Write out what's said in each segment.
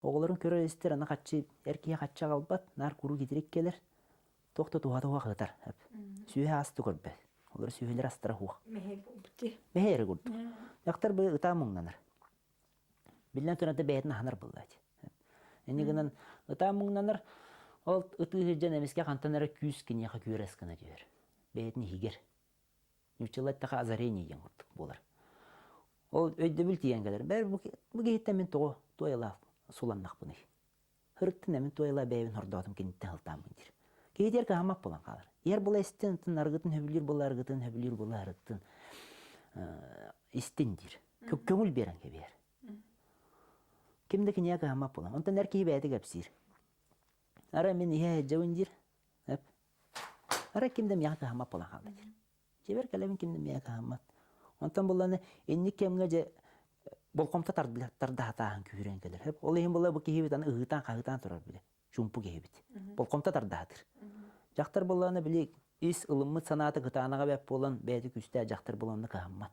Оҕолорун көрөр-истэр аны хаччы эр киһи хаччы аҕалбат, наар куруук итирик кэлэр, туох да туһата суох ыытар. Сүөһэ ас да көрбөт. Олор сүөһүлэр астара суох. Мэһэй буолбут дии. Мэһэй эрэ курдук. Дьахтар бу ытаа муҥнанар. Биллэн туран бэйэтин аһынар буоллааччы. Инньэ гынан ытаа муҥнанар, ол ытыы сылдьан эмискэ хантан эрэ күүс киниэхэ күөрэс гына түһэр. Бэйэтин иһигэр. Нууччалыы эттэххэ озарение диэн курдук буолар. Ол өйдөбүл тиийэн кэлэр. Бэр бу, бу киһиттэн мин тоҕо туойалаах суланнахпыный? Һырыттын мин туойалаа бэйэбин хордоотум киниттэн сылтааммын диир. Киһитигэр кыһаммат буолан хаалар. Иһэр була истин, ытын арыгытын сөбүлүүр була арыгытын сөбүлүүр була арыгытын истин диир. Көҥүл биэрэн кэбиһэр. Ким да киниэхэ кыһаммат буолан. Онтон эр киһи бэйэтэ кэпсиир. Арай мин иһэ сылдьабын диир. Арай ким да миэхэ кыһаммат буолан хаалла диир. Дьиэбэр кэлэбин ким да миэхэ кыһаммат. Онтон булланы инник кэмҥэ дьэ болҕомто тардаһатааһын күүһүрэн кэлэр. Ол иһин була бу киһибит аны ыһыытаан-хаһыытаан турар били. Чуумпу киһибит. Болҕомто тардаһатыр. Дьахтар буоллаҕына били ис ылыммыт санаата кытаанаҕа бэт буолан бэйэтэ күүстээх дьахтар буолан кыһаммат.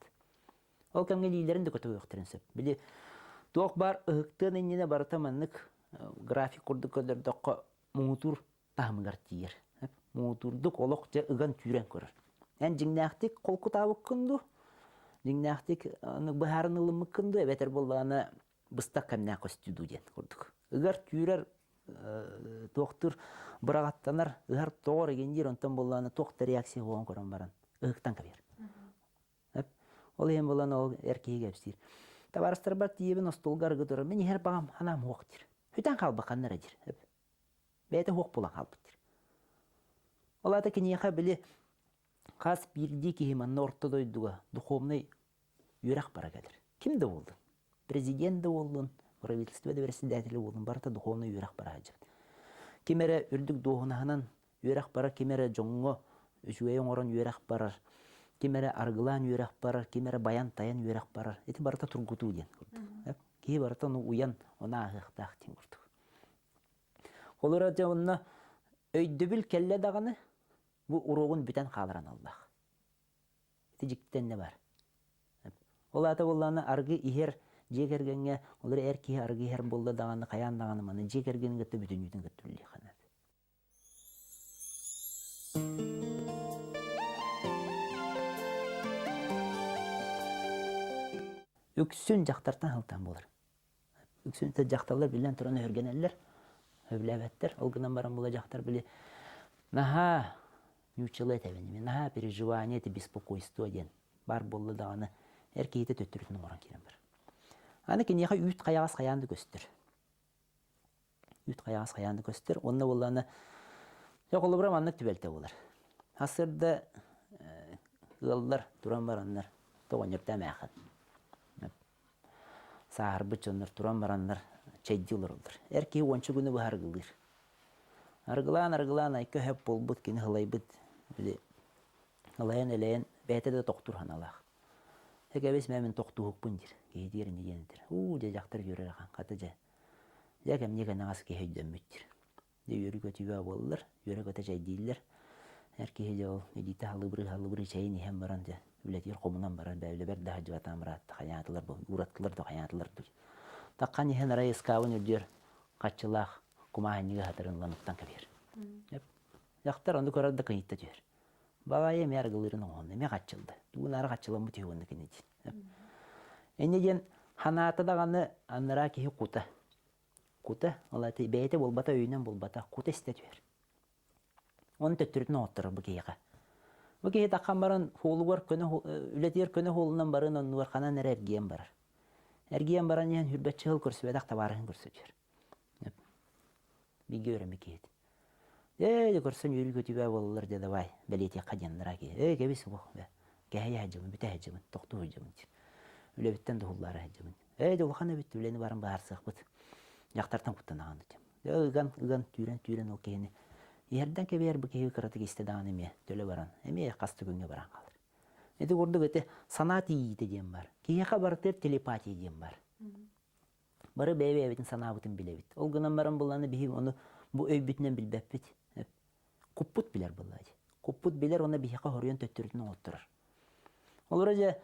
Ол кэмҥэ илиилэрин да көтөҕүөхтэрин сөп. Били туох баар ыһыктыан иннинэ барыта маннык график курдук көрдөрдөххө муҥутуур таһымыгар тиийэр. Муҥутуурдук олох дьэ ыган түүрэн көрөр. Эн дьиҥнээхтик холкутаабыккын дуу, дьиҥнээхтик быһааран ылыммыккын дуу, эбэтэр буоллаҕына быстах кэмнээх көстүү дуу диэн курдук. Ыгар түүрэр туохтуур быраҕаттанар, ыһар тоҕор игин диир, онтон буоллаҕына туох да реакция буолан көрөн баран ыһыктан кэбиһэр. Ол иһин буолан ол эр киһи кэпсиир. Табаарыстарбар тиийэбин остуолга арыгы турар, мин иһэр баҕам ханаам суох диир. Бүтэн хаалбакканнар диир. Бэйэтэ суох буолан хаалбыт диир. Ол аата киниэхэ били хас биирдии киһи манна орто дойдуга духовнай үөрэх бара кэлэр. Ким да буоллун, президент да буоллун, правительство да председателэ буоллун, барыта духовнай үөрэх бара сылдьыбыт. Ким эрэ үрдүк дуоһунаһынан үөрэх барар, ким эрэ дьоҥҥо үчүгэй оҥорон үөрэх барар, ким эрэ арыгылаан үөрэх барар, ким эрэ байан-тайан үөрэх барар. Ити барыта тургутуу диэн курдук. Киһи барыта ону уйан, ону ааһыахтаах диэн курдук. Холобура дьэ онно өйдөбүл кэллэ даҕаны бу уруогун бүтэн хаалар аналлаах. Ити дьиктитэ иннэ баар. Ол аата буоллаҕына арыгы иһэр дьиэ кэргэҥҥэ ол эрэ эр киһи арыгы иһэр буолла даҕаны хайаан даҕаны маны дьиэ кэргэнин кытта бүтүннүүтүн кытта үлэлиэххэ наада. Үксүн дьахтартан сылтаан буолар. Үксүн дьахталлар биллэн туран өһүргэнэллэр, сөбүлээбэттэр. Ол гынан баран була дьахтар били наһаа нууччалыы этэбин, наһаа переживание, это беспокойство диэн баар буолла даҕаны эр киһитэ төттөрүтүн оҥорон киирэн барар. Аны киниэхэ үүт хайаҕас хайаан да көстөр. Үүт хайаҕас хайаан да көстөр. Уонна буоллаҕына, дьэ холобура маннык түбэлтэ буолар. Сарсыарда ыаллар туран бараннар тоҕонньордоо эмээххин Сааһырбыт дьоннор туран бараннар чэйдии олороллор. Эр киһи уонча күнү быһа арыгылыыр. Арыгылаан-арыгылаан айка өһөп буолбут кини һылайбыт, били ылайан-элэйэн бэйэтэ да тохтуур санаалаах. Э кэбис мэ мин тохтууһукпун диир. Киһитигэр инньэ диэн этэр. Уу дьэ дьахтар үөрэр ахан хата дьэ. Дьэ кэмниэ кэнэҕэс киһи өйдөммүт диир. Дьэ үөрүү-көтүү буоллар, үөрэ-көтө чэйдииллэр. Эр киһи дьэ ол илиитэ халыбырыы-халыбырыы чэйин иһэн баран дьэ үлэтигэр хомунан барар, бэйэлэбэр да сылдьыбатаҕым ыраатта, хайаатылар бу, ууратылар да хайаатылар дуу. Таххан иһэн арай ыскаабын үрдүгэр хаччылаах кумааһынньыгы аһатарын ылан уктан кэбиһэр. Дьахтар ону көрөр да кыйытта түһэр. Баҕайы эмиэ арыгылыырын оҥоһунна, эмиэ хаччылда. Тугун аара хаччыламмыт үһү уонна кини диэн. Инньэ диэн ханаата даҕаны анараа киһи кута. Кута, ол аата бэйэтэ буолбата, өйүнэн буолбата, кута истэ түһэр. Оны төттөрүтүн оҥотторор бу киһиэхэ. Бу киһи таххан баран хуолугар көнө үлэтигэр көнө хуолунан барыан оннугар ханан эрэ эргийэн барар. Эргийэн баран иһэн хүрбэччи сыл көрсүбэтэх табаарыһын көрсө түһэр. Бииргэ үөрэммит киһит. Ээ, көрсөн үөрүү-көтүү буолаллар дьэ давай, бэлиэтиэххэ диэн ыныраа киһи. Ээ, кэбис суох, кэһэйэ сылдьабын, бүтэ сылдьабын, тохтуу сылдьабын диир. Үлэбиттэн дуһуллаара сылдьабын. Ээ, дьэ улахан эбит, үлэни баран быһаарсыахпыт. Дьахтартан куттанаҕын диэн. Дьэ ыган, ыган, түүрэн, түүрэн ол киһини иһэрдэн кэбиһэр бу киһи кыратык истэ даҕаны эмиэ төлө баран, эмиэ хас да күҥҥэ баран хаалар. Ити курдук ити санаа тиийиитэ диэн бар. Киһиэхэ барытыгар телепатия диэн бар. Бары бэйэ-бэйэбитин санаабытын билэбит. Ол гынан баран буллаҕына биһиги ону бу өйбүтүнэн билбэппит. Куппут билэр буоллаҕа дии. Куппут билэр уонна биһиэхэ хоруйан төттөрүтүн оҥотторор. Олоро дьэ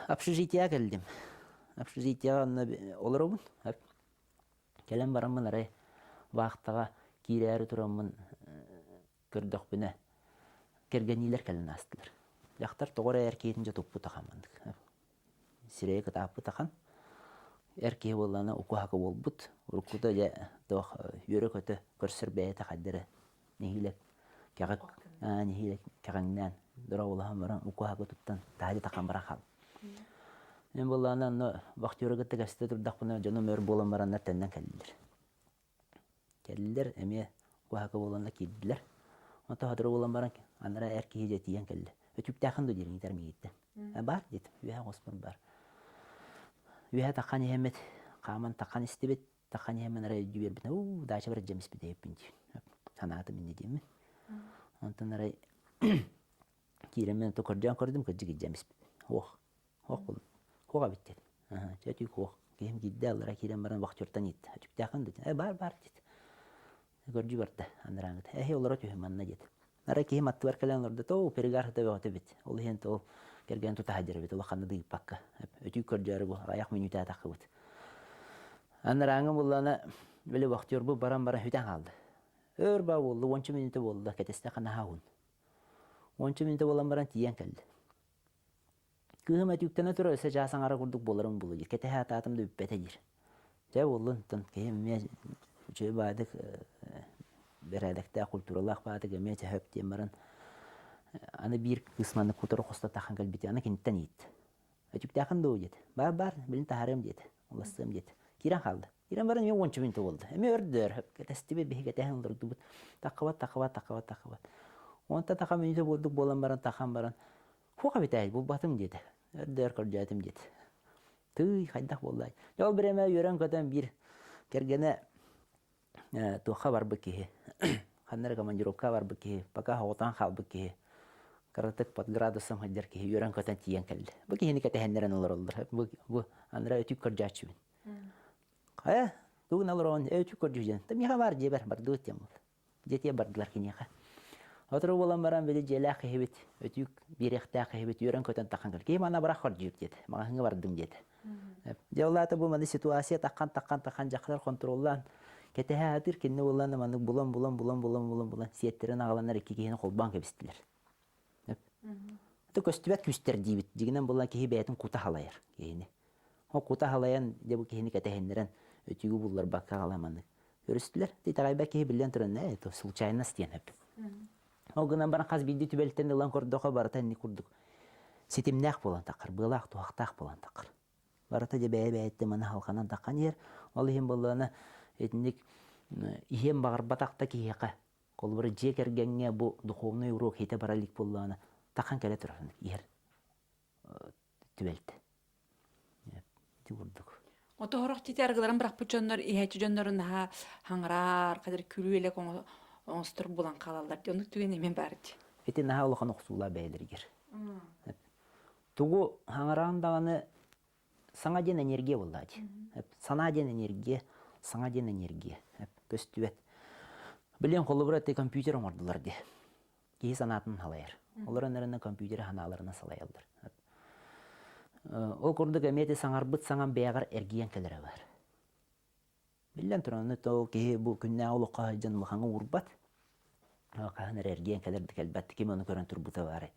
общежитиеҕа кэллим. Общежитиеҕа онно олоробун. Кэлэн бараммын арай вахтаҕа киирээри тураммын көрдөхпүнэ, кэргэниилэр кэлэн аастылар. Дьахтар тоҕо эрэ эр киһитин дьэ туппут ахан маннык. Сирэйэ кытааппыт ахан. Эр киһи буоллаҕына уку-хака буолбут. Уруккута дьэ туох үөрэ-көтө көрсөр бэйэтэ хайда эрэ нэһиилэ кэҕэ нэһиилэ кэҕиҥнээн дорооболоһон баран уку-хака туттан таһырдьа тахан баран хаалла. Мин буоллаҕына онно вахтеры кытта кэпсэтэ турдахпына дьонум өр буолан бараннар төннөн кэллилэр. Кэллилэр эмиэ куһака буоланна киирдилэр. Онтон сотору буолан баран анараа эр киһи дьэ тиийэн кэллэ. Өтүүктээххин дуо диир ыйытар миигиттэн. Баар диэтим. Үөһэ хоспор баар. Үөһэ таххан иһэммит, хааман таххан истибит. Таххан иһэммин арай өйдүү биэрбитинэ, уу, даача бар дьэмиспит эһиппин диир. Санаатым инньэ диэммин. Онтон арай киирэммин ото көрдөөн көрдүм, кырдьык илдьэмиспит. Ох, Ох буолан. Хуох эбит диэн. Чэ өтүүк хуох. Киһим киирдэ аллара киирэн баран вахтертан ыйытта. Өтүктээххин дуу? Э баар баар диэт. Көрдүү барда анарааҥыта. Эһи олоро түһүн манна диэт. Арай киһим аттыбар кэлэн олордо. Тоо перегар сыта бөҕөтө эбит. Ол иһин ол кэргэн тута сылдьар эбит. Улаханна да ыыппакка. Өтүүк көрдьөөрү бу аҕыйах мүнүүтэ атаххыбыт. Анарааҥы буллана били вахтербут баран баран сүтэн хаалла. Өр баа буолла, уонча мүнүүтэ буолла, кэтэстэххэ наһаа уһун. Уонча мүнүүтэ буолан баран тиийэн кэллэ. Кыыһым өтүүктэнэ турар өссө чаас аҥара курдук буоларын булу диир. Кэтэһэ атаатым да бүппэтэ диир. Дьэ буоллун, оттон киһим эмиэ үчүгэй баайдык бэрээдэктээх, культуралаах баайдык эмиэ сөп диэн баран аны биир кыыс маннык кутары хосто тахан кэлбитэ аны киниттэн ыйытта. Өтүктээхин дуо диэтэ. Баар баар, билин таһаарыам диэтэ. Улассыам диэтэ. Киирэн хаалла. Киирэн баран эмиэ уонча мүнүүтэ буолла. Эмиэ өрдөр, кэтэстибит, биһи кэтэһэн олордубут. Таххыбат, таххыбат, таххыбат, таххыбат. Уонта таха мүнүүтэ буолдук буолан баран тахан баран Хуох эбитэй, булбатым диэтэ. Өрдөөр көрдөөтүм диэтэ. Тыый, хайдах буоллай? Дьэ ол бириэмэ үөрэн-көтөн биир кэргэнэ туохха барбыт киһи, ханна эрэ командировкаҕа барбыт киһи, пока оҕотоон хаалбыт киһи, кыратык под градусом сылдьар киһи үөрэн-көтөн тиийэн кэллэ. Бу киһини кэтэһэннэрэн олороллор. Бу, бу анараа өтүүк көрдөөччүбүн. Хайа, тугун олороҕун, өтүүк көрдүү диэн. Миэхэ баар дьиэбэр бардыбыт диэн буолла. Дьиэтигэр бардылар киниэхэ. Сотору буолан баран били дьиэлээх киһибит, өтүүк биэриэхтээх киһибит үөрэн-көтөн таххан кэл. Киһи мана бырах хордьуур диэтэ. Маҕаһыыҥҥа бардым диэтэ. Дьэ ол аата бу маны ситуация таххан таххан таххан дьахтар хонтуруоллаан кэтэһэ сатыыр кинини буоллаан маннык булан булан булан булан булан булан сиэттэрин аҕаланнар икки киһини холбоон кэбистилэр. Это көстүбэт күүстэр диибит. Дьигинэн буолан киһи бэйэтин кута халайар киһини. Ол кута халайан дьэ бу киһини кэтэһиннэрэн өтүүгү булларбакка аҕалан маннык көрүстүлэр. Итэҕэйбэт киһи биллэн туран ээ это случайность диэн сөп. Ол гынан баран хас биирдии түбэлтэни ылан көрдөххө барыта инник курдук ситимнээх буолан таххар, быалаах туһахтаах буолан таххар. Барыта дьэ бэйэ-бэйэттэн маны халҕанан таххан иһэр. Ол иһин буоллаҕына итинник иһиэн баҕарбатах да киһиэхэ Холобура, дьиэ кэргэҥҥэ бу духовнай уруок иһитэ бара илик буоллаҕына, тахан кэлэ турар иһэр түбэлтэ. Ити курдук. Ото сорох тити аргыларын бырахпыт дьоннор иһээччи дьоннорун наһаа хаҥыраар, хадыр күлүү элек оҥостор булан хаалаллар. Оннук түгэн эмиэ баар дии. Ити наһаа улахан охсуулаах бэйэлэригэр. Тугу хаҥыраан даҕаны Саҥа диэн энергия буоллаҕа дии. Санаа диэн энергия, саҥа диэн энергия. Көстүбэт. Билиэн холобура ити компьютер оҥордулар дии. Киһи санаатын салайар. Олор эрэнэ компьютеры санааларынан салайаллар. Ол курдук эмиэ ити саҥарбыт саҥам бэйэҕэр эргийэн кэлэрэ баар. Биллэн туран, аны ол киһи бу күннээҕи олоххо сылдьан улахаҥҥа уурбат. Хаһан эрэ эргийэн кэлэр да кэлбэт. Ким ону көрөн турбута баарай?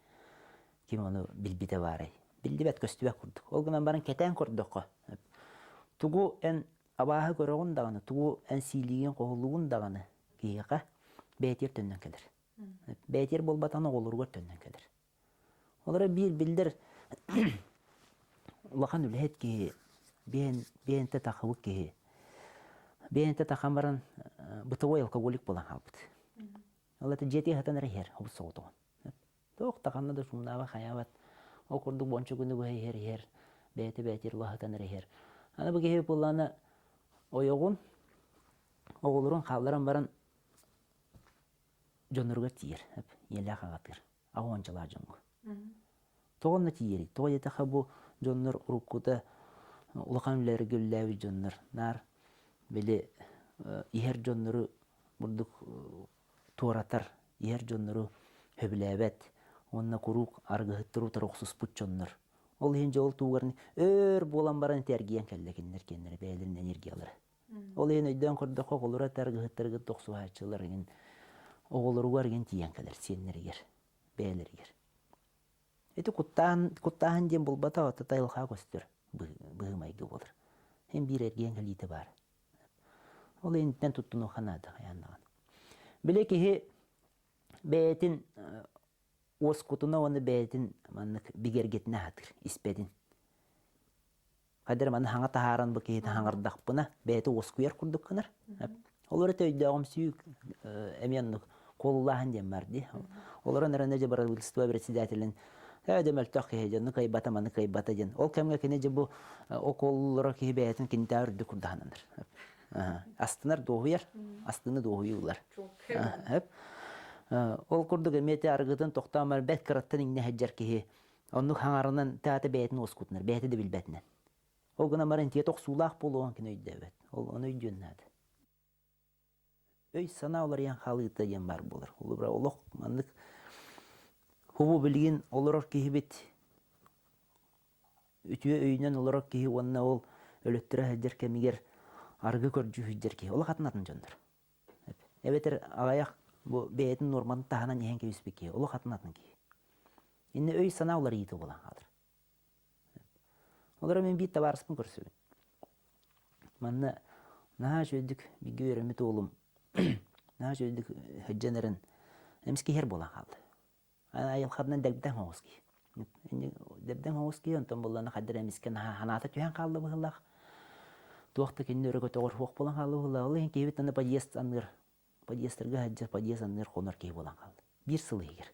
Ким ону билбитэ баарай? Биллибэт, көстүбэт курдук. Ол гынан баран кэтээн көрдөххө, тугу эн абааһы көрөҕүн даҕаны, тугу эн сиилиигин-хоһулуугун даҕаны киһиэхэ бэйэтигэр төннөн кэлэр. Бэйэтигэр буолбатаҕына оҕолоругар төннөн кэлэр. Олоро биир биллэр улахан үлэһит киһи, биэн биэнтэ тахыбыт киһи, биэнтэ тахан баран бытовой алкоголик буолан хаалбыт. Ол это дьиэтигэр сытан эрэ иһэр, обус соҕотоҕун. Туох да ханна да шумнаабат, хайаабат. Ол курдук уонча күнү быһа иһэр иһэр, бэйэтэ бэйэтигэр улаһытан эрэ иһэр. Аны бу киһи буоллаҕына ойоҕун, оҕолорун хаалларан баран дьонноругар тиийэр, ийэлээх аҕатыгар. Аҕа уончалаах дьоҥҥо. Тоҕо онно тиийэрий? Тоҕо диэтэххэ бу дьоннор уруккута улахан үлэлэргэ үлэлээбит дьоннор наар били иһэр дьоннору бурдук туоратар, иһэр дьоннору сөбүлээбэт уонна куруук арыгыһыттары утары охсуспут дьоннор. Ол иһин дьэ ол туугар өр буолан баран ити эргийэн кэллэ кинилэр кинилэр бэйэлэрин энергиялара. Ол иһин өйдөөн көрдөххө, оҕолоро таргыһыттарыгар тохсуһааччылар игин оҕолоругар игин тиийэн кэлэр сиэннэригэр, бэйэлэригэр. Ити куттааһын, куттааһын диэн буолбатах, ото айылҕа көстөр быһыы-майгы буолар. Һин биир эргиэн кэлиитэ баар. Ол иһинтэн туттунуохха наада хайаан даҕаны. Били киһи бэйэтин уоскутуна уонна бэйэтин маннык бигэргэтинэ аһатыр, испэтин. Хайдах маны хаҥа таһааран бу киһини хаҥардахпына бэйэтэ уоскуйар курдук гынар. Ол эрэ өйдөөҕүмсүү эмиэ оннук куолулааһын диэн бар дии. Олорон эрэн дьэ бырабыыталыстыба председателин ээ дьэ мөлтөх киһи дьэ ону кыайбата маны кыайбата диэн. Ол кэмҥэ кини дьэ бу окуоллара киһи бэйэтин кинитээҕэр үрдүк курдаһананар. Астынар дуоһуйар, астыны дуоһуйуу ылар. Ол курдук эмиэ те арыгытын тохтоон баран бэрт кыраттан иҥнэ сылдьар киһи Оннук хаҥарынан таата бэйэтин уоскутунар, бэйэтэ да билбэтинэн. Ол гынан баран итиэ тохсуулаах буолуоҕун кини өйдөөбөт. Ол ону өйдүөн наада. Өй-санаа уларыйан хаалыыта диэн баар буолар. Холобура, олох маннык хубу билигин олорор киһибит үтүө өйүнэн олорор киһи уонна ол өлөттөрө сылдьар кэмигэр арыгы көрдүү сылдьар киһи олох атын атын дьоннор. Эбэтэр аҕыйах бу бэйэтин нуорматын таһынан иһэн кэбиспит киһи олох атын атын киһи. Иннэ өй-санаа уларыйыыта буолан хаалар. Олору мин биир табаарыспын көрсөбүн. Манна наһаа үчүгэйдик бииргэ үөрэммит уолум наһаа үчүгэйдик сылдьан эрэн эмискэ иһэр буолан хаалла. Айылҕатынан дэбдэҥ оҕус киһи. Дэбдэҥ оҕус киһи онтон буоллаҕына хайдах эрэ эмискэ наһаа санаата түһэн хаалла быһыылаах. Туох да кинини өрө көтөҕөр суох буолан хаалла быһыылаах. Ол иһин киһибит аны подъезд анныыр подъезтарга сылдьар подъезд анныыр хонор киһи буолан хаалла. Биир сыл иһигэр.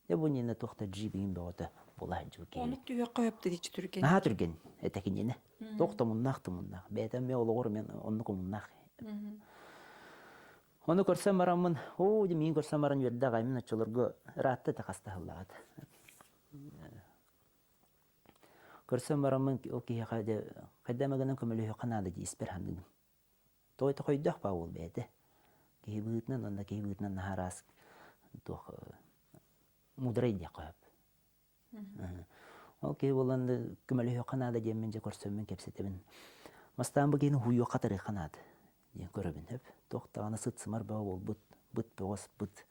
Дьэ бу иннинэ туох да джип игин бөҕөтө буола сылдьыбыт киһи. Оннук түһүөххэ сөп дии түргэн. Наһаа түргэн этэ киниэнэ. Туох да омуннаах да омуннаах. Бэйэтэ эмиэ олоҕор эмиэ оннук омуннаах. Ону көрсөн бараммын, оо, дьэ миигин көрсөн баран үөрдэ аҕай, мин оччолорго ыраатта этэ хастаһыллаҕат. Көрсөн бараммын ол киһиэхэ дьэ хайда эмэ гынан көмөлөһүөххэ наада дии испэр саныыбын. Тоҕо хойдох баа уол бэйэтэ. Киһи быһыытынан уонна киһи быһыытынан наһаа араас туох муударай диэххэ сөп. Ол киһи буолан көмөлөһүөххэ наада диэммин дьэ көрсөммүн кэпсэтэбин. Бастаан бу киһини уһуйуохха-тарыахха наада диэн көрөбүн сөп. Туох даҕаны сыт-сымар бөҕө буолбут, быт бөҕөс быт.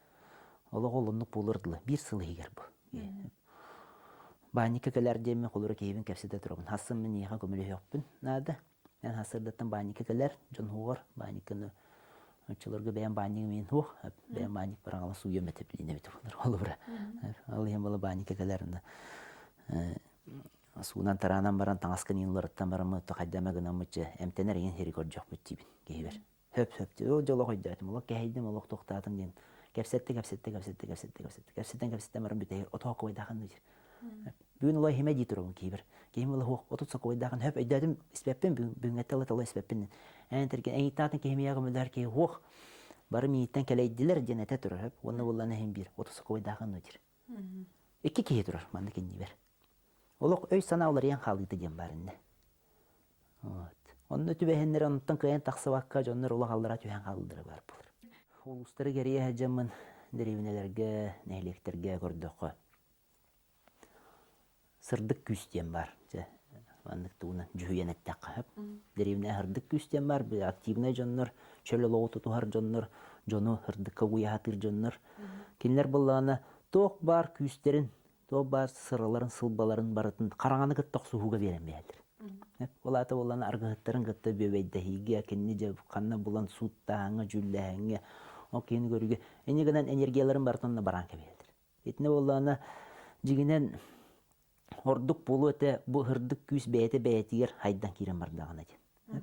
Олох ол оннук буолуор дылы. Биир сыл иһигэр бу. Баанньыкка кэлээр диэммин холура киһибин кэпсэтэ турабын. Хассын мин эйиэхэ көмөлөһүөхпүн наада. Эн сарсыардаттан баанньыкка кэлэр, дьон уһугар баанньыкканы оччолорго бэйэм баанньыгым иин суох, бэйэм баанньык бараҥала сууйуом этэ билин эбит буолар холобура. Ол иһин буола баанньыкка кэлэр суунан тараанан баран таҥаскын иин уларыттан бараммыт хайда эмэ гынаммыт дьэ эмтэнэр иин сири көрдөхпүт диибин киһибэр. Хөп сөп ол дьолох өйдөөтүм олох кэһэйдим олох тохтоотум диэн кэпсэтти кэпсэтти кэпсэтти кэпсэтти кэпсэтти кэпсэтэн кэпсэтэн баран бүтэһигэр отоһо кубайдаахын диир бүгүн олой иһимэ дии турабын киһибэр киһим ыла суох отут сокуойдаахын хөп өйдөөтүм испэппин бүгүҥҥэттэ ыла тала испэппин эн тэрген эйиттаатын киһимийэ көмөлөһөр киһи суох бары миигиттэн кэлэйдилэр диэн этэ турар хөп уонна буоллан иһин биир отут сокуойдаахын диир икки киһи турар маннык иннибэр олох өй-санаа уларыйан хаалыыта диэн баар иннэ Вот. Онно түбэһиннэр онтон кыайан тахсыбакка дьоннор олох аллара түһэн хааллара баар буолар. Улуустары кэрийэ сылдьаммын дэриэбинэлэргэ, нэһилиэктэргэ көрдөххө сырдык күүс диэн баар. Дьэ, маннык тугунан дьүһүйэн эттэххэ сөп. Дэриэбинэ сырдык күүс диэн баар, активнай дьоннор, чөл олоҕу тутуһар дьоннор, дьону сырдыкка угуйа сатыыр дьоннор. Кинилэр буоллаҕына туох баар күүстэрин туох баар сыраларын, сылбаларын барытын хараҥаны кытта охсуһууга биэрэн биэрэллэр. Ол аата буолан аргыһыттарын кытта бүөбэйдэһиигэ, кинини дьэ ханна булан сууттааһыҥҥа, дьүүллээһиҥҥэ, ол киһини көрүүгэ инньэ гынан энергияларын барытын онно бараан кэбиһэллэр. Итиннэ буоллаҕына дьиҥинэн ордук буолуо этэ бу һырдык күүс бэйэтэ бэйэтигэр хайдан киирэн бардаҕына диэн.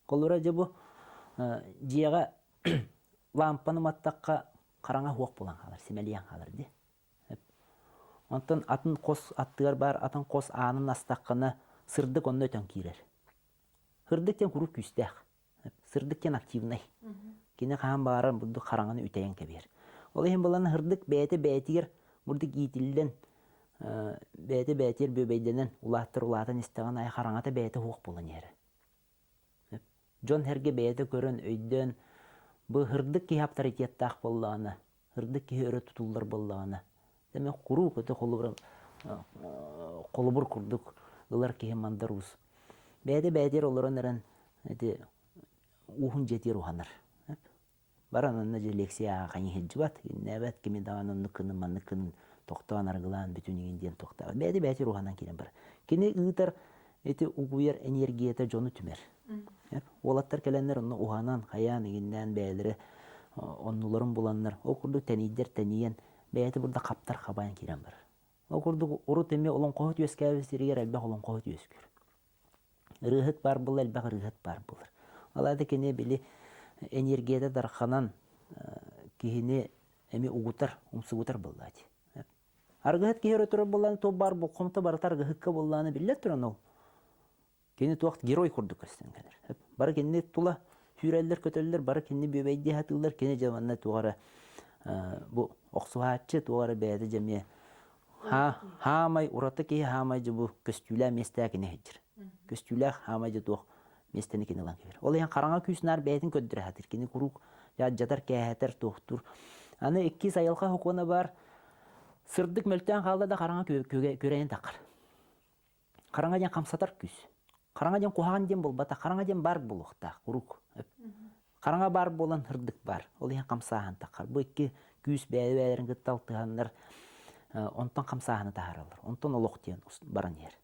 Холобура дьэ бу дьиэҕэ лаампаны уматтахха хараҥа суох буолан хаалар, симэлийэн хаалар дии. Онтон атын хос аттыгар баар атын хос аанын астаххына сырдык онно өтөн киирэр. Сырдык диэн куруук күүстээх. Сырдык диэн активнай. Кини хаһан баҕарар бурдук хараҥаны үтэйэн кэбиһэр. Ол иһин буолан сырдык бэйэтэ бэйэтигэр бурдук иитиллэн бэйэтэ бэйэтигэр бүөбэйдэнэн улааттар улаатан истэҕин аайы хараҥата бэйэтэ суох буолан иһэр. Дьон-сэргэ бэйэтэ көрөн, өйдөөн, бу сырдык киһи авторитеттаах буоллаҕына, сырдык киһи өрө тутуллар буоллаҕына, эмиэ куруук өтө холобура холобур курдук ылар киһи Мандар Уус. Бэйэтэ бэйэтигэр олорон эрэн Ити ууһун дьиэтигэр уһанар. Баран онно дьэ лекция ааҕан иһилдьибат, иннээбэт, кими даҕаны оннук гынын, маннык гынын, тохтоон арыгылаан бүтүн игин диэн тохтообот. Бэйэтэ бэйэтигэр уһанан киирэн барар. Кини ыытар ити угуйар энергията дьону түмэр. Уолаттар кэлэннэр онно уһанан, хайаан игиннээн бэйэлэрэ оннуларын буланнар, ол курдук тэнийдэр тэнийэн, бэйэтэ бурда хаптар хабайан киирэн барар. Ол курдук урут эмиэ олоҥхоһут үөскээбит сиригэр элбэх олоҥхоһут үөскүүр. Ырыаһыт баар буолла, элбэх ырыаһыт баар буолар. Ол аата кини били энергията дарханан киһини эмиэ угутар, умсугутар буоллаа дии. Аргыһыт киһи өрө турар буоллаҕына, туох баар болҕомто барыта аргыһыкка буоллаҕына биллэр туран ол Кини туох герой курдук көстөн кэлэр. Бары кинини тула сүүрэллэр-көтөллөр, бары кинини бүөбэйдии сатыыллар, кини дьэ манна туох эрэ бу охсуһааччы, туох эрэ бэйэтэ дьэ эмиэ хаамай ураты киһи хаамай дьэ бу көстүүлээх миэстээх кини сылдьар. Көстүүлээх хаамай дьэ туох миэстэни кини ылан кэбиһэр. Ол иһин хараҥа күүс наар бэйэтин көрдөрө сатыыр. Кини куруук дьадьатар, кээһэтэр, туохтуур. Аны иккис айылҕа сокуона баар сырдык мөлтөөн хаалла да хараҥа күрэйэн таххар. Хараҥа диэн хамсатар күүс. Хараҥа диэн куһаҕан диэн буолбатах. Хараҥа диэн баар буолуохтаах, куруук. Хараҥа баар буолан ырдык баар. Ол иһин хамсааһын таххар. Бу икки күүс бэйэ-бэйэлэрин кытта алтыһаннар онтон хамсааһыны таһаараллар. Онтон олох диэн баран иһэр.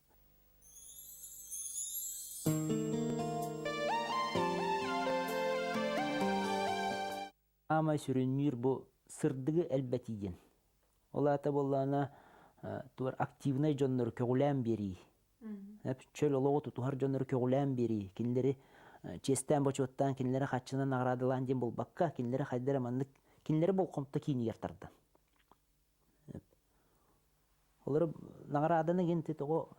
Аамай сүрүннүүр бу сырдыгы элбэтии диэн. Ол аата буоллаҕына туор активнай дьоннору көҕүлээн биэрии. Чөл олоҕу тутуһар дьоннору көҕүлээн биэрии. Кинилэри чиэстээн-бочуоттаан, кинилэри хаччынан наҕараадалаан диэн буолбакка, кинилэри хайда эрэ маннык кинилэри болҕомто киинигэр тардан. Олору наҕарааданы гинти тоҕо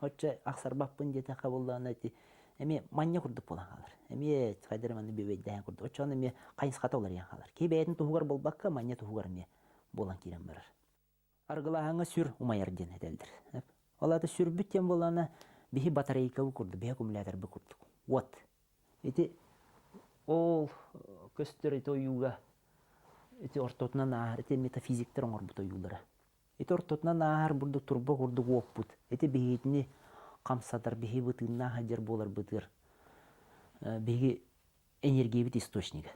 оччо ахсарбаппын диэтэххэ буоллаҕына ити эмиэ манньа курдук буолан хаалар. Эмиэ хайдах эрэ маннык бүөбэйдэһэн курдук. Оччоҕуна эмиэ хайысхата уларыйан хаалар. Киһи бэйэтин туһугар буолбакка, манньа туһугар эмиэ буолан киирэн барар. Аргылааһыҥҥа сүр умайар диэн этэллэр. Ол аата сүрбүт диэн буоллаҕына биһи батарейкабыт курдук, биһи аккумуляторбыт курдук. Уот. Ити ол көстөр ити ойууга ити ортотунан ааһар ити метафизиктэр оҥорбут ойуулара. Ити ортотунан ааһар бурдук турба курдук уоппут. Ити биһигитини хамсатар, биһиги бытыыннаах сылдьар буоларбытыгар биһиги энергиябит источнига.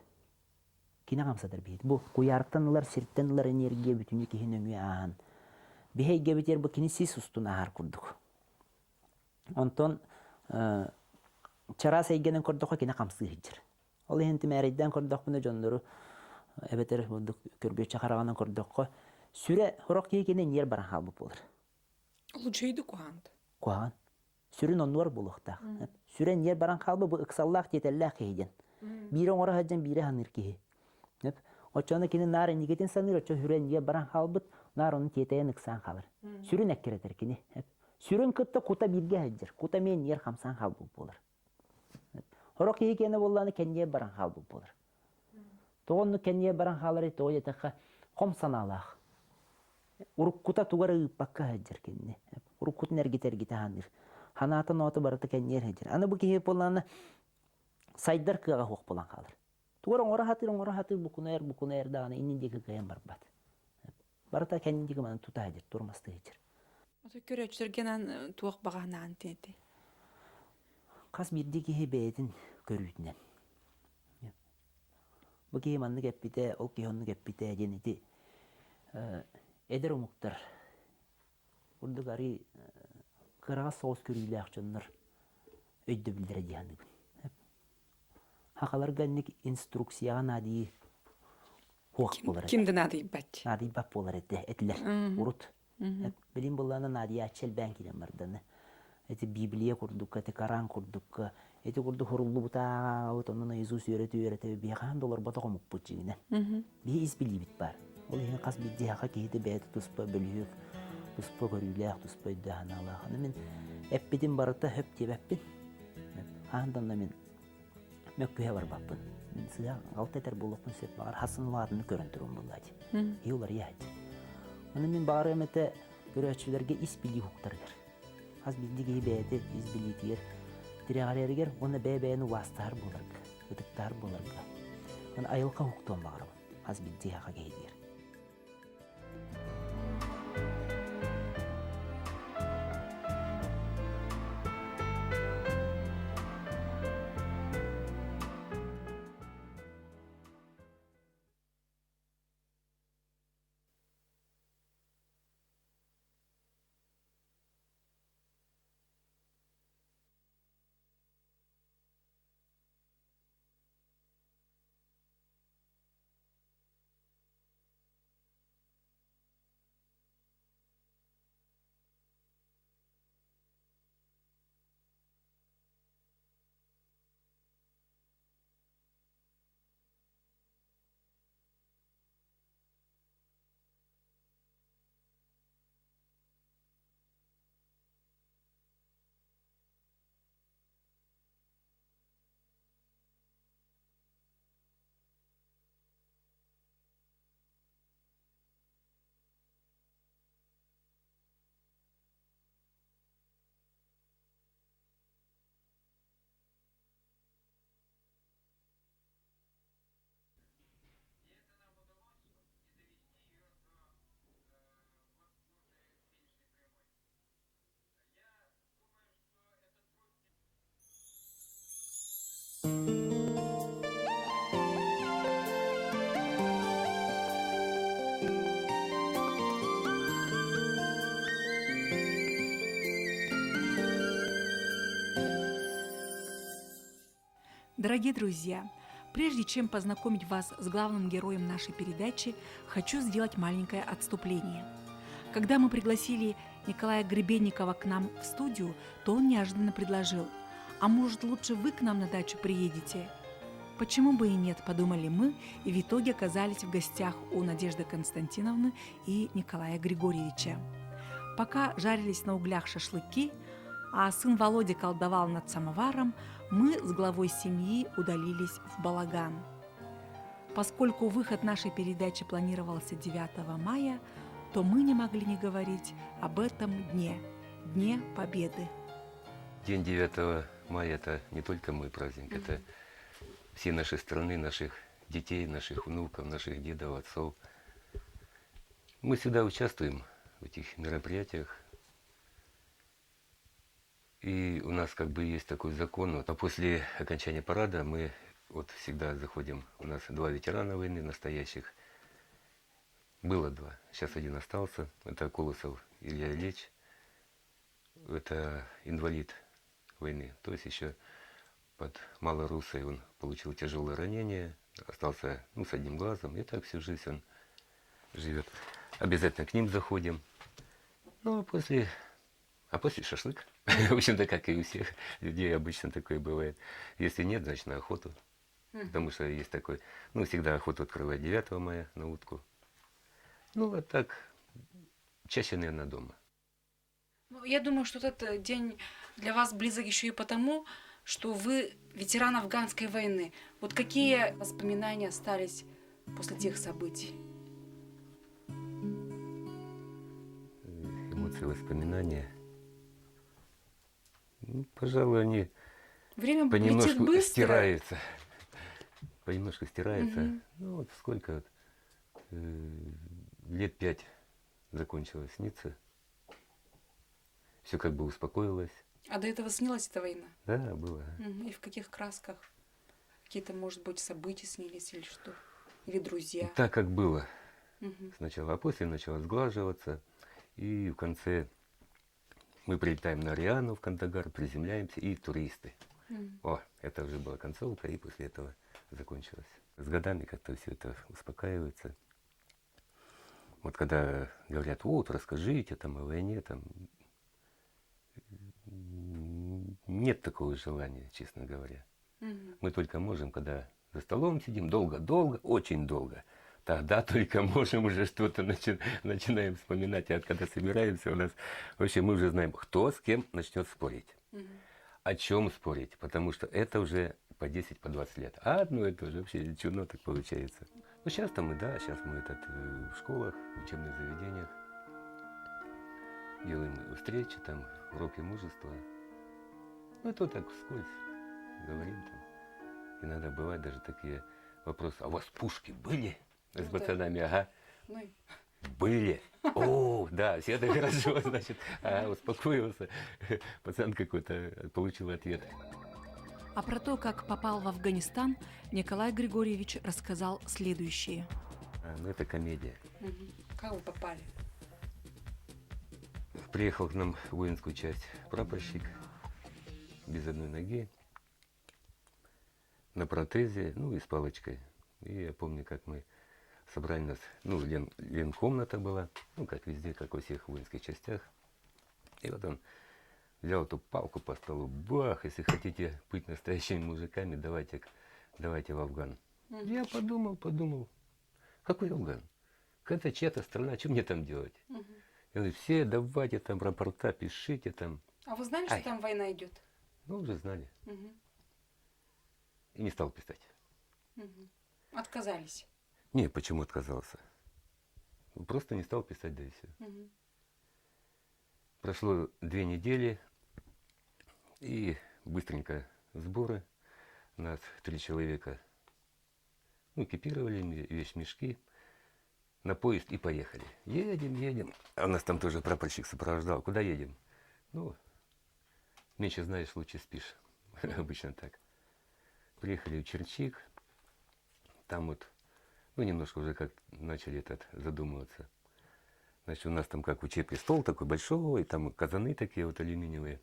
Кини хамсатар биһит. Бу куйаартан ылар, сиртэн ылар энергия бүтүннүү киһи нөҥүө ааһан биһи эйгэбитигэр бу кини сис устун ааһар курдук. Онтон чараас эйгэнэн көрдөххө кини хамсыы сылдьар. Ол иһин тимээрэйдээн көрдөхпүнэ дьоннору эбэтэр бурдук көрбүөччү хараҕынан көрдөххө сүрэ сорох киһи кини ньиэр баран хаалбыт буолар. Улучуйду куһаҕан. Куһаҕан. Сүрүн оннугар буолуохтаах. Сүрэ ньиэр баран хаалбыт бу ыксаллаах тиэтэллээх киһи диэн. Биири оҥоро сылдьан биири саныыр киһи. Оччоҕуна кини наар инникитин саныыр, оччо сүрэ ньиэр баран хаалбыт, наар ону тиэтэйэн ыксаан хаалар. Сүрүн эккирэтэр кини. Сүрүн кытта кута бииргэ сылдьар. Кута эмиэ ньиэр хамсаан хаалбыт буолар. Сорох киһи киэнэ буоллаҕына кэнниэ баран хаалбыт буолар. Тоҕо оннук кэнниэ баран хааларый тоҕо диэтэххэ хом санаалаах. Уруккута тугу эрэ ыыппакка сылдьар кинини. Уруккутун эргитэ-эргитэ саныыр. Санаата ноото барыта кэнниэр сылдьар. Аны бу киһи буоллаҕына сайдар кыаҕа суох буолан хаалар. Тугу эрэ оҥоро сатыыр, оҥоро сатыыр, букунайар, букунайар даҕаны иннин диэки кыайан барбат. Барыта кэннин диэки манан тута сылдьар, туормастыы сылдьар. Көрөөччүлэргэ анаан туох баҕа санаан этэй? Хас биирдии киһи бэйэтин көрүүтүнэн. Бу киһи маннык эппитэ, ол киһи оннук эппитэ диэн ити эдэр омуктар курдук арыы кыраҕас соҕус көрүүлээх дьоннор өйдөбүллэрэ дии саныыбын. Хахаларга инник инструкцияҕа наадыйыы суох буолар этэ. Ким да наадыйбат. Наадыйбат буолар этэ этилэр урут. Билин былаана наадыйааччы элбээн киирэн барданы. Эти Библия курдукка, эти Коран курдукка, эти курдук хуруллубутаабыт, онон Иисус үөрэтэ-үөрэтэ биһи хаһан да олорботох омукпут дьиҥинэн. Биһи ис билиибит баар. Ол иһин хас биирдии саха киһитэ бэйэтэ туспа бөлүһүөк, туспа көрүүлээх, туспа өйдөөх-санаалаах. Аны мин эппитим барыта сөп диэбэппин. Хаһан да онно мин мөккүһэ барбаппын. Мин сыыһа алта этэр буолуохпун сөп, баҕар хас улаатыны көрөн турун буоллаа дии. Киһи уларыйа сылдьар. Аны мин баҕарыам этэ көрөөччүлэргэ ис билии уһуктарыгар. Хас биирдии киһи бэйэтэ ис билиитигэр тирэҕирэригэр уонна бэйэ-бэйэни убаастаһар буоларга, ытыктаһар буоларга. Аны айылҕа уһуктуон баҕарабын хас биирдии саха киһитигэр. Дорогие друзья, прежде чем познакомить вас с главным героем нашей передачи, хочу сделать маленькое отступление. Когда мы пригласили Николая Гребенникова к нам в студию, то он неожиданно предложил, а может лучше вы к нам на дачу приедете? Почему бы и нет, подумали мы, и в итоге оказались в гостях у Надежды Константиновны и Николая Григорьевича. Пока жарились на углях шашлыки, а сын Володя колдовал над самоваром, мы с главой семьи удалились в балаган. Поскольку выход нашей передачи планировался 9 мая, то мы не могли не говорить об этом дне, Дне Победы. День 9 мая – это не только мой праздник, это всей нашей страны, наших детей, наших внуков, наших дедов, отцов. Мы всегда участвуем в этих мероприятиях. И у нас как бы есть такой закон. Вот, а после окончания парада мы вот всегда заходим. У нас два ветерана войны настоящих. Было два. Сейчас один остался. Это Колосов Илья Ильич. Это инвалид войны. То есть еще под Малорусой он получил тяжелое ранение, остался ну, с одним глазом. И так всю жизнь он живет. Обязательно к ним заходим. Ну, а после, а после шашлык. В общем-то, как и у всех людей обычно такое бывает. Если нет, значит на охоту. Потому что есть такой, ну, всегда охоту открывать 9 мая на утку. Ну, а так, чаще, наверное, дома. Ну, я думаю, что этот э, день для вас близок еще и потому, что вы ветеран афганской войны. Вот какие воспоминания остались после тех событий? Эмоции, воспоминания. Ну, пожалуй, они Время понемножку летит быстро. стираются. Понемножку стираются. Мгм. Ну, вот сколько вот, э, лет пять закончилась сниться. Все как бы успокоилось. А до этого снилась эта война? Да, было. Мгм. И в каких красках? Какие-то, может быть, события снились или что? Или друзья? Так, как было Мгм. сначала, а после начало сглаживаться. И в конце мы прилетаем на Ариану в Кандагар, приземляемся, и туристы. Мгм. О, это уже была концовка, и после этого закончилось. С годами как-то все это успокаивается. Вот когда говорят, вот, расскажите там о войне, там, нет такого желания, честно говоря. Мгм. Мы только можем, когда за столом сидим долго-долго, очень долго. Тогда только можем уже что-то начинаем вспоминать. А когда собираемся, у нас вообще мы уже знаем, кто с кем начнет спорить. Мгм. О чем спорить, потому что это уже по 10, по 20 лет. А одно это уже вообще чудно так получается. Ну, сейчас-то мы, да, сейчас мы этот, э, в школах, в учебных заведениях делаем встречи, там, уроки мужества. Ну, это вот так вскользь говорим там. Иногда бывают даже такие вопросы. А у вас пушки были? С Ну да. пацанами, ага. Ну и Были. О, да, все это хорошо, значит. А, успокоился. Пацан какой-то получил ответ. А про то, как попал в Афганистан, Николай Григорьевич рассказал следующее. А, ну, это комедия. Мгм. Как вы попали? Приехал к нам в воинскую часть прапорщик без одной ноги, на протезе, ну и с палочкой. И я помню, как мы собрали нас, ну, лен, ленкомната была, ну, как везде, как во всех воинских частях. И вот он взял эту палку по столу, бах, если хотите быть настоящими мужиками, давайте, давайте в Афган. Мгм. Я подумал, подумал, какой Афган? Это чья-то страна, что мне там делать? Мгм. Я говорю, все давайте там рапорта, пишите там. А вы знали, что Ай. там война идет? Ну, уже знали. Мгм. И не стал писать. Мгм. Отказались. Не, почему отказался? Просто не стал писать, да и все. Мгм. Прошло две недели, и быстренько сборы. Нас три человека ну, экипировали, вещмешки на поезд и поехали. Едем, едем. А нас там тоже прапорщик сопровождал. Куда едем? Ну, меньше знаешь, лучше спишь. Обычно так. Приехали в Черчик. Там вот, ну, немножко уже как начали этот задумываться. Значит, у нас там как в учебке стол такой большой, там казаны такие вот алюминиевые.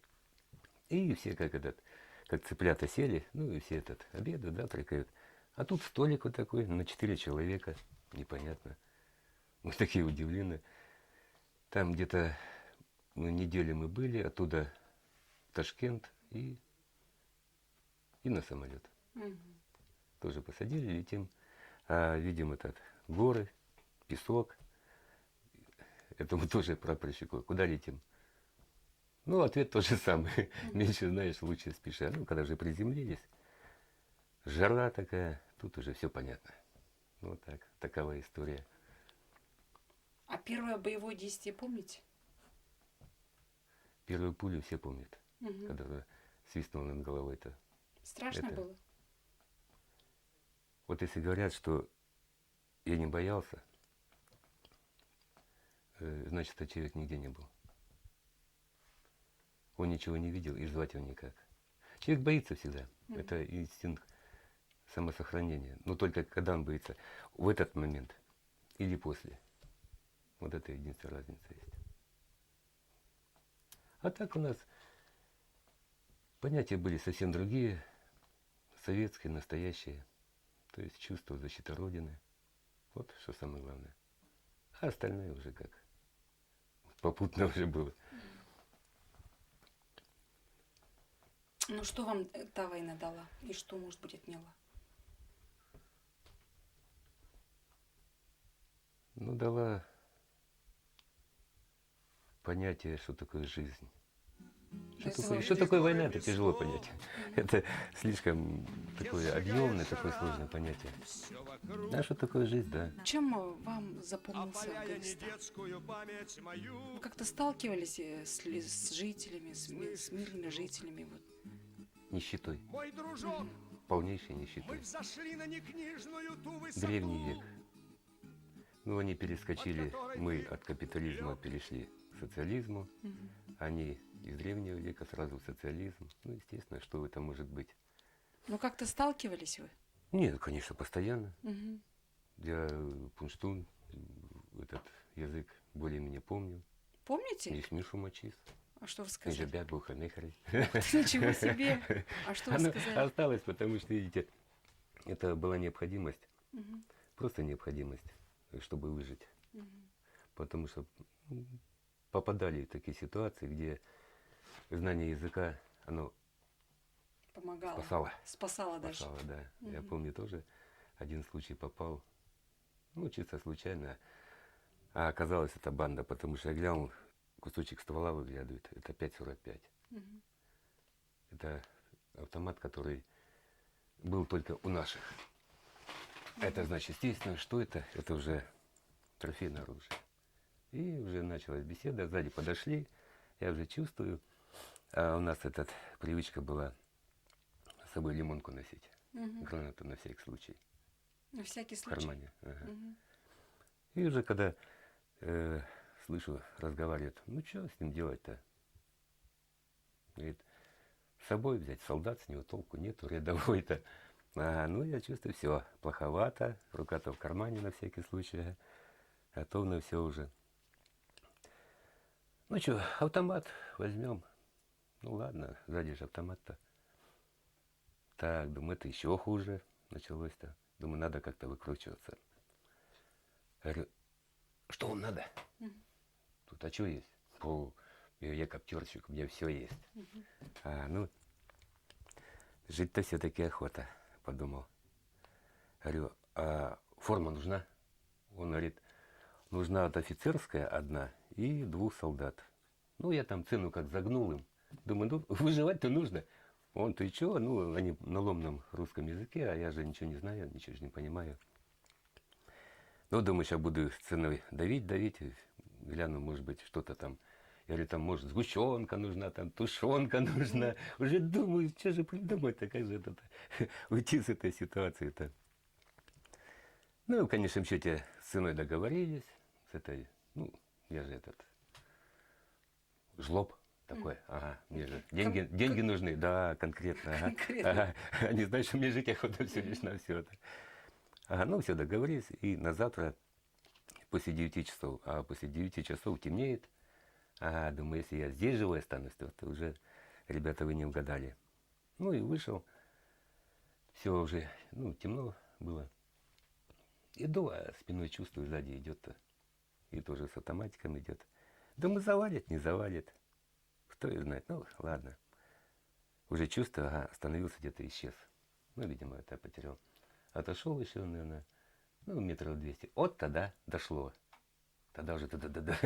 И все как этот, как цыплята сели, ну и все этот обедают, завтракают. А тут столик вот такой на четыре человека, непонятно. Мы такие удивлены. Там где-то ну, неделю мы были, оттуда в Ташкент и на самолет. Мгм. Тоже посадили, летим. А видим этот горы, песок. Этому тоже прапорщику. Куда летим? Ну, ответ тот же самый. Меньше знаешь, лучше спишь. А Ну, когда же приземлились, жара такая, тут уже все понятно. Ну, вот так, такова история. А первое боевое действие помните? Первую пулю все помнят, Мгм. когда свистнула над головой-то. Страшно это- было? Вот если говорят, что я не боялся, значит, этот человек нигде не был. Он ничего не видел и звать его никак. Человек боится всегда. Мгм. Это инстинкт самосохранения. Но только когда он боится? В этот момент или после. Вот это единственная разница есть. А так у нас понятия были совсем другие, советские, настоящие. То есть чувство защиты Родины. Вот что самое главное. А остальное уже как попутно уже было. Ну что вам та война дала? И что, может быть, отняла? Ну, дала понятие, что такое жизнь. Что То есть такое, вам- что такое война, это тяжело понять. Это слишком такое объемное, такое сложное понятие. А что такое жизнь, да. Чем вам запомнился Афганистан? Вы как-то сталкивались с жителями, с мирными жителями? Вот. Нищетой. Мой дружок, Полнейшей мы нищетой. взошли на некнижную ту высоту. Древний век. Ну, они перескочили, мы от капитализма перешли к социализму. Мгм. Они из древнего века сразу в социализм. Ну, естественно, что это может быть? Ну как-то сталкивались вы? Нет, конечно, постоянно. Мгм. Я пуштун, этот язык более-менее помню. Помните? Нишмишу мачис. А что вы сказали? Нижебя бухамехри. Ничего себе! А что вы Оно сказали? осталось, потому что, видите, это была необходимость, Мгм. просто необходимость, чтобы выжить. Мгм. Потому что попадали в такие ситуации, где знание языка, оно Помогало. спасало. Спасало даже. Спасало, да. Я Мгм. помню тоже, один случай попал, ну, чисто случайно, а оказалось, это банда, потому что я глянул, кусочек ствола выглядывает, это 5,45. Мгм. Это автомат, который был только у наших. Это значит, естественно, что это? Это уже трофейное оружие. И уже началась беседа, сзади подошли, я уже чувствую. А у нас этот привычка была с собой лимонку носить, Мгм. гранату на всякий случай, На всякий в случай. кармане. Ага. Мгм. И уже когда слышу, разговаривают, ну что с ним делать-то? Говорит, с собой взять, солдат, с него толку нету, рядовой-то. А, ну, я чувствую, все, плоховато, рука-то в кармане на всякий случай, готов на все уже. Ну что, автомат возьмем. Ну ладно, сзади же автомат-то. Так, думаю, это еще хуже началось-то. Думаю, надо как-то выкручиваться. Говорю, что вам надо? Мгм. Тут, а что есть? Фу, я коптерщик, у меня все есть. Мгм. А, ну, жить-то все-таки охота, подумал. Говорю, а форма нужна? Он говорит, нужна вот офицерская одна и двух солдат. Ну, я там цену как загнул им. Думаю, ну, выживать-то нужно. Он, ты чё? Ну, они на ломном русском языке, а я же ничего не знаю, ничего же не понимаю. Ну, думаю, сейчас буду ценой давить, давить, гляну, может быть, что-то там. Я говорю, там, может, сгущенка нужна, там, тушенка нужна. Уже думаю, что же придумать-то, как же это уйти с этой ситуации-то. Ну, в конечном счете, с ценой договорились, с этой, ну, я же этот, жлоб такой, ага, мне же деньги нужны, да, конкретно, ага. Конкретно. Ага. Они знают, что мне жить охота всего лишь на все это. Ага, ну, все договорились, и на завтра после 9 часов, а после 9 часов темнеет, ага, думаю, если я здесь живой останусь, то уже, ребята, вы не угадали. Ну и вышел. Все уже, ну, темно было. Иду, а спиной чувствую, сзади идет-то. И тоже с автоматиком идет. Думаю, завалит, не завалит. Кто ее знает. Ну, ладно. Уже чувствую, ага, остановился где-то, исчез. Ну, видимо, это я потерял. Отошел еще, наверное, ну, метров 200. Вот тогда дошло. Тогда уже, да-да-да,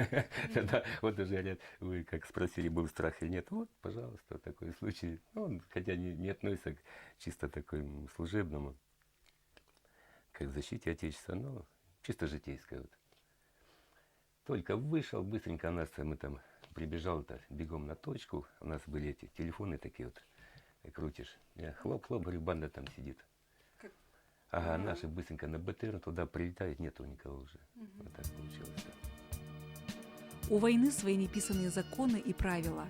тогда вот уже говорят, вы как спросили, был страх или нет. Вот, пожалуйста, такой случай. Ну, он, хотя не относится к чисто такому служебному, как защите Отечества, но чисто житейское. Вот. Только вышел, быстренько нас, мы там прибежал-то бегом на точку. У нас были эти телефоны такие вот, крутишь. Я хлоп-хлоп, говорю, банда там сидит. Как? Ага, наши быстренько на БТР туда прилетают, нету никого уже. Вот так получилось. У войны свои неписанные законы и правила.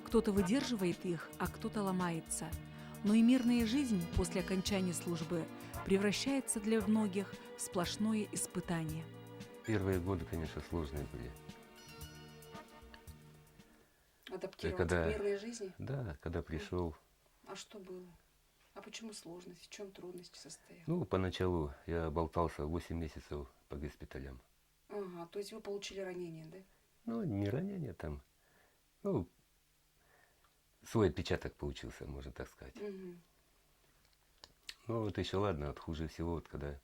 Кто-то выдерживает их, а кто-то ломается. Но и мирная жизнь после окончания службы превращается для многих в сплошное испытание. Первые годы, конечно, сложные были. Адаптироваться когда- к мирной жизни? Да, когда пришел, А что было? А почему сложность? В чем трудности состояла? ну, поначалу я болтался 8 месяцев по госпиталям. Ага, то есть вы получили ранение, да? Ну, не ранение там, ну, свой отпечаток получился, можно так сказать. Мгм. Ну, вот еще ладно, вот хуже всего, вот когда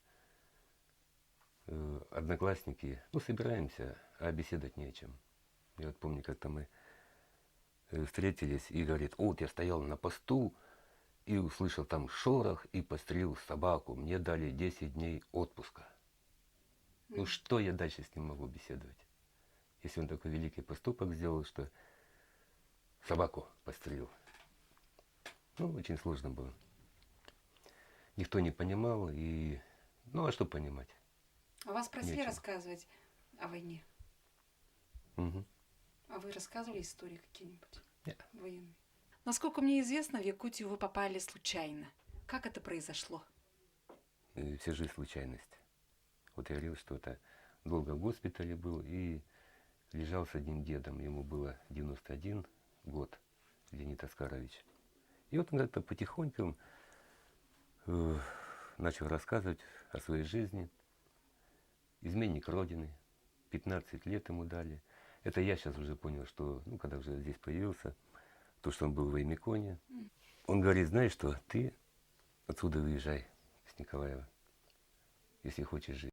одноклассники, ну, собираемся, а беседовать не о чем. Я вот помню, как-то мы встретились, и говорит, вот я стоял на посту и услышал там шорох и пострелил собаку. Мне дали 10 дней отпуска. Ну, что я дальше с ним могу беседовать? Если он такой великий поступок сделал, что собаку пострелил. Ну, очень сложно было. Никто не понимал, и... Ну, а что понимать? А вас просили Нечем. рассказывать о войне? Мгм. А вы рассказывали истории какие-нибудь? Нет. Военные? Насколько мне известно, в Якутию вы попали случайно. Как это произошло? Вся жизнь случайность. Вот я говорил, что это долго в госпитале был и лежал с одним дедом. Ему было 91 год, Леонид Оскарович. И вот он как-то потихоньку начал рассказывать о своей жизни. Изменник Родины. 15 лет ему дали. Это я щас уже понял, что, когда уже здесь появился, то, что он был в Оймяконе. Он говорит, знаешь что, ты отсюда выезжай, с Николаева, если хочешь жить.